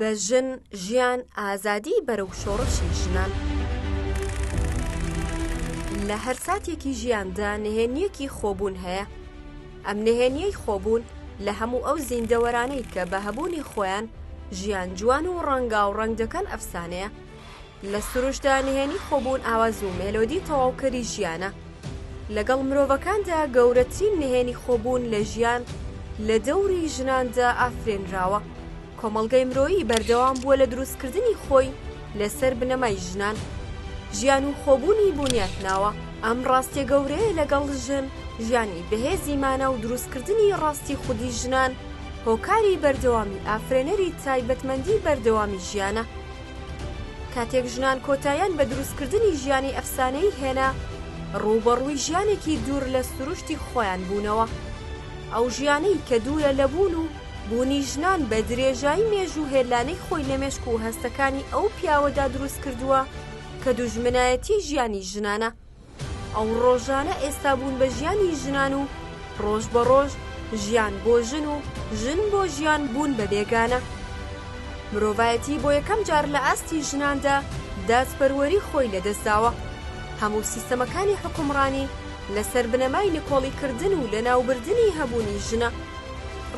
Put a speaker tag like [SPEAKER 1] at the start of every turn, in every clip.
[SPEAKER 1] بە ژن، ژیان، ئازادی بەرەو شۆڕشی ژنان. لە هەر ساتێکی ژیاندا نهێنییەکی خۆبوون هەیە. ئەم نهێنییەی خۆبوون لە هەموو ئەو زیندەوەرانەی کە بە هەبوونی خۆیان ژیان جوان و ڕەنگاوڕەنگ دەکەن ئەفسانەیە. لە سروشتدا نهێنی خۆبوون ئاواز و مێلۆدی تەواوکەری ژیانە. لەگەڵ مرۆڤەکاندا گەورەترین نهێنی خۆبوون لە ژیان لە دەوری ژناندا ئافرێنراوە. کۆمەڵگەی مرۆیی بەردەوام بووە لە دروستکردنی خۆی لەسەر بنەمای ژنان. ژیان و خۆبوونی بونیات ناوە. ئەم ڕاستیە گەورەیە لەگەڵ ژن، ژیانی بەهێزی مانا و دروستکردنی ڕاستی خودی ژنان هۆکاری بەردەوامی ئافرێنەری تایبەتمەندی بەردەوامی ژیانە. کاتێک ژنان کۆتاییان بە دروستکردنی ژیانی ئەفسانەیی هێنا، ڕووبەڕووی ژیانێکی دوور لە سروشتی خۆیان بوونەوە. ئەو ژیانەی کە دوورە لە بوون و بوونی ژنان بە درێژایی مێژوو هێلانەی خۆی لە مێشک و هەستەکانی ئەو پیاوەدا دروست کردووە کە دوژمنایەتی ژیانی ژنانە. ئەو ڕۆژانە ئێستا بوون بە ژیانی ژنان و ڕۆژ بە ڕۆژ ژیان بۆ ژن و ژن بۆ ژیان بوون بە بێگانە. مرۆڤایەتی بۆ یەکەم جار لە ئاستی ژناندا دادپەروەری خۆی لەدەستداوە. هەموو سیستەمەکانی حوکمڕانی لەسەر بنەمای نکۆڵیکردن و لەناوبردنی هەبوونی ژنە.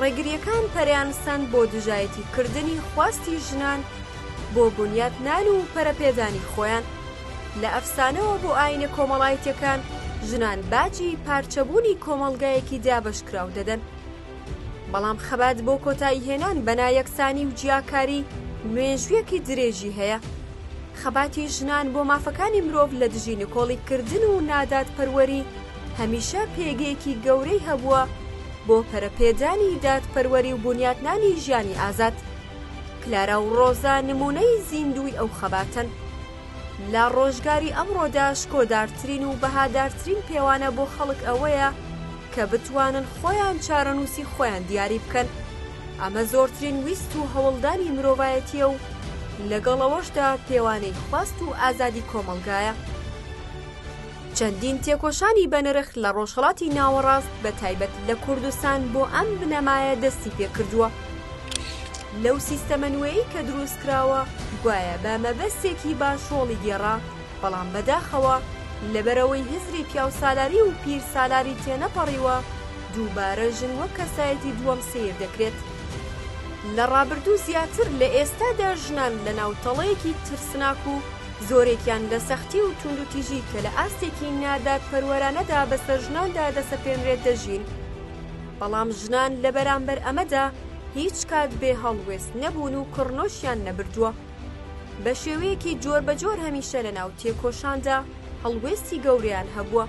[SPEAKER 1] ڕێگرییەکان پەرەیان سەند بۆ دژایەتی کردنی خواستی ژنان بۆ بنیاتنان و پەرەپێدانی خۆیان. لە ئەفسانەوە بۆ ئایینە کۆمەڵایتیەکان، ژنان باجی پارچەبوونی کۆمەڵگایەکی دابەشکراو دەدەن. بەڵام خەبات بۆ کۆتاییهێنان بە نایەکسانی و جیاکاری مێژوویەکی درێژی هەیە. خەباتی ژنان بۆ مافەکانی مرۆڤ لە دژی نکۆڵیکردن و نادادپەروەری هەمیشە پێگەیەکی گەورەی هەبووە بۆ پەرەپێدانی دادپەروەری و بونیاتنانی ژیانی ئازاد. کلارا و ڕۆزا نموونەی زیندووی ئەو خەباتەن. لە ڕۆژگاری ئەمڕۆدا شکۆدارترین و بەهادارترین پێوانە بۆ خەڵک ئەوەیە کە بتوانن خۆیان چارەنووسی خۆیان دیاری بکەن. ئەمە زۆرترین ویست و هەوڵدانی مرۆڤایەتییە و لەگەڵ ئەوەشدا پێوانەی خواست و ئازادی کۆمەڵگایە. چەندین تێکۆشانی بەنرخ لە ڕۆژهەڵاتی ناوەڕاست بە تایبەت لە کوردستان بۆ ئەم بنەمایە دەستی پێکردووە. لەو سیستەمە نوێیەی کە دروست کراوە گوایە بە مەبەستێکی باش ڕۆڵی گێڕا، بەڵام بەداخەوە لەبەرئەوەی هزری پیاوسالاری و پیرسالاری تێنەپەڕیوە دووبارە ژن وەک کەسایەتی دووەم سەیر دەکرێت. لە ڕابردوو زیاتر لە ئێستادا ژنان لەناو تەڵەیەکی ترسناک و زۆرێکیان لە سەختی و توندوتیژی کە لە ئاستێکی نادادپەروەرانەدا بەسەر ژناندا دەسەپێنرێت دەژین، بەڵام ژنان لە بەرامبەر ئەمەدا هیچ کات بێ هەڵوێست نەبوون و کڕنۆشیان نەبردووە. بە شێوەیەکی جۆربەجۆر هەمیشە لەناو تێکۆشاندا هەڵوێستی گەورەیان هەبووە.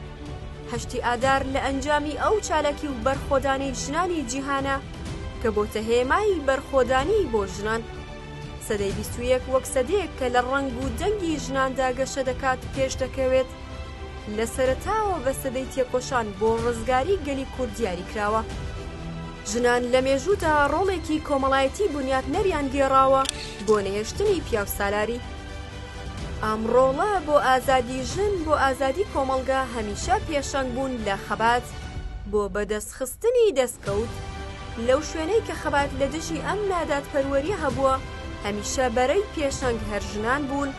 [SPEAKER 1] هەشتی ئادار لە ئەنجامی ئەو چالاکی و بەرخۆدانەی ژنانی جیهانە کە بۆتە هێمای بەرخۆدانی بۆ ژنان. سەدەی 21 وەک سەدەیەک کە لە ڕەنگ و دەنگی ژناندا گەشە دەکات پێش دەکەوێت، لە سەرەتاوە بە سەدەی تێکۆشان بۆ ڕزگاری گەلی کورد دیاری کراوە. ژنان لە مێژوودا ڕۆڵێکی کۆمەڵایەتی بنیاتنەریان گێڕاوە بۆ نەهێشتنی پیاوسالاری. ئەم ڕۆڵە بۆ ئازادی ژن بۆ ئازادی کۆمەڵگا هەمیشە پێشەنگ بوون لە خەبات بۆ بەدەستخستنی دەستکەوت. لەو شوێنەی کە خەبات لە دژی ئەم نادادپەروەریە هەبووە هەمیشە بەرەی پێشەنگ هەر ژنان بوون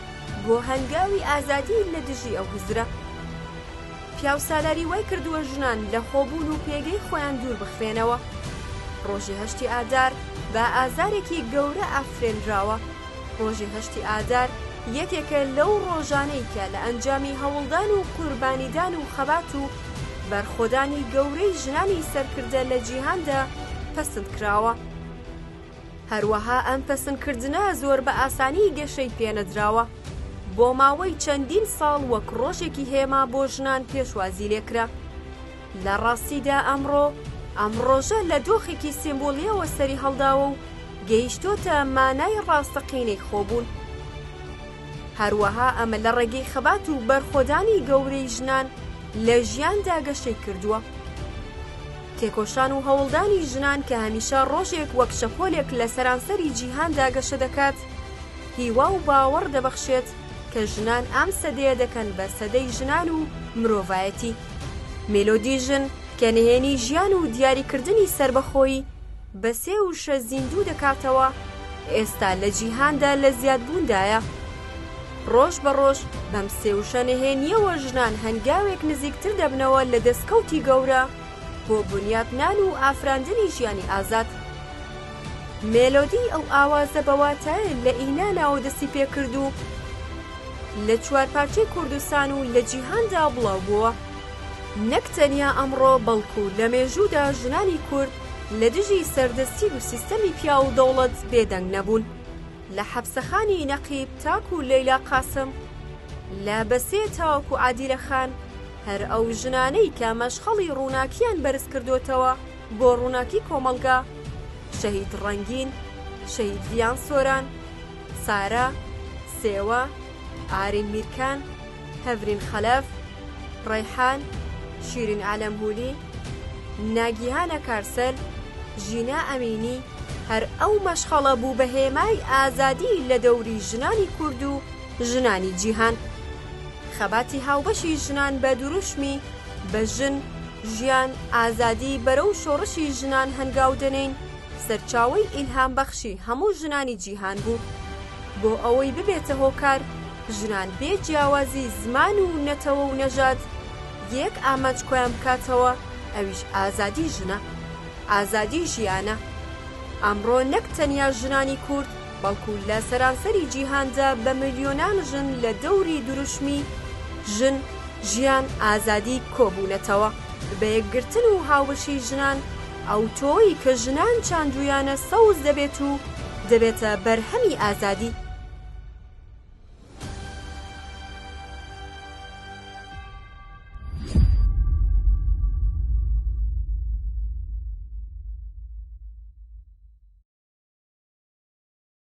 [SPEAKER 1] بۆ هەنگاوی ئازادی لە دژی ئەو هزرە. پیاوسالاری وای کردووە ژنان لە خۆبوون و پێگەی خۆیان دوور بخرێنەوە. ڕۆژی هەشتی ئادار بە ئازارێکی گەورە ئافرێنراوە. ڕۆژی هەشتی ئادار یەکێکە لەو ڕۆژانەی کە لە ئەنجامی هەوڵدان و قوربانیدان و خەبات و بەرخۆدانی گەورەی ژنانی سەرکردە لە جیهاندا پەسند کراوە. هەروەها ئەم پەسندکردنە زۆر بە ئاسانی گەشەی پێنەدراوە. بۆ ماوەی چەندین ساڵ وەک ڕۆژێکی هێما بۆ ژنان پێشوازی لێکرا. لە ڕاستیدا ئەمڕۆ ئەم ڕۆژە لە دۆخێکی سیمبولییەوە سەری هەڵداوە و گەیشتۆتە مانای ڕاستەقینەی خۆبوون. هەروەها ئەمە لە ڕێگەی خەبات و بەرخۆدانی گەورەی ژنان لە ژیاندا گەشەی کردووە. تێکۆشان و هەوڵدانی ژنان کە هەمیشە ڕۆژێک وەک شەپۆلێک لە سەرانسەری جیهاندا گەشە دەکات، هیوا و باوەڕ دەبەخشێت کە ژنان ئەم سەدەیە دەکەن بە سەدەی ژنان و مرۆڤایەتی. مێلۆدی ژن کە نهێنی ژیان و دیاریکردنی سەربەخۆیی بە سێ وشە زیندوو دەکاتەوە، ئێستا لە جیهاندا لە زیادبووندایە. ڕۆژ بە ڕۆژ بەم سێ وشە نهێنییەوە ژنان هەنگاوێک نزیکتر دەبنەوە لە دەستکەوتی گەورە بۆ بنیاتنان و ئافراندنی ژیانی ئازاد. مێلۆدیی ئەو ئاوازە بە واتایە لە ئیناناوە دەستی پێکرد و لە چوارپارچەی کوردستان و لە جیهاندا بڵاو بووە. نەک تەنیا ئەمڕۆ بەڵکو لە مێژوودا ژنانی کورد لە دژی سەردەستی و سیستەمی پیاو و دەوڵەت بێدەنگ نەبوون. لە حەپسەخانی نەقیب تاکو لەیلا قاسم، لە بەسێ تاوەکو عادیلە خان، هەر ئەو ژنانەی کە مەشخەڵی ڕووناکییان بەرز کردۆتەوە بۆ ڕووناکی کۆمەڵگا، شەهید ڕەنگین، شەهید ڤیان سۆران، سارا، سێوە، ئارین میرکان، هەڤرین خەلەف، ڕەیحان، شیرین عەلەمهولی، ناگیهان ئەکارسەل، ژینا ئەمینی، هەر ئەو مەشخەڵە بوو بە هێمای ئازادی لە دەوری ژنانی کورد و ژنانی جیهان. خەباتی هاوبەشی ژنان بە دروشمی بە ژن، ژیان، ئازادی بەرەو شۆڕشی ژنان هەنگاو دەنێین، سەرچاوەی ئیلهامبەخشی هەموو ژنانی جیهان بوو بۆ ئەوەی ببێتە هۆکار ژنان بێ جیاوازی زمان و نەتەوە و نەژاد یەک ئامانج کۆیان بکاتەوە ئەویش ئازادی ژنە، ئازادی ژیانە. ئەمڕۆ نەک تەنیا ژنانی کورد بەڵکو لە سەرانسەری جیهاندا بە ملیۆنان ژن لە دەوری دروشمی ژن، ژیان، ئازادی کۆبوونەتەوە. بە یەکگرتن و هاوبەشی ژنان ئەو تۆوەی کە ژنان چاندوویانە سەوز دەبێت و دەبێتە بەرهەمی ئازادی.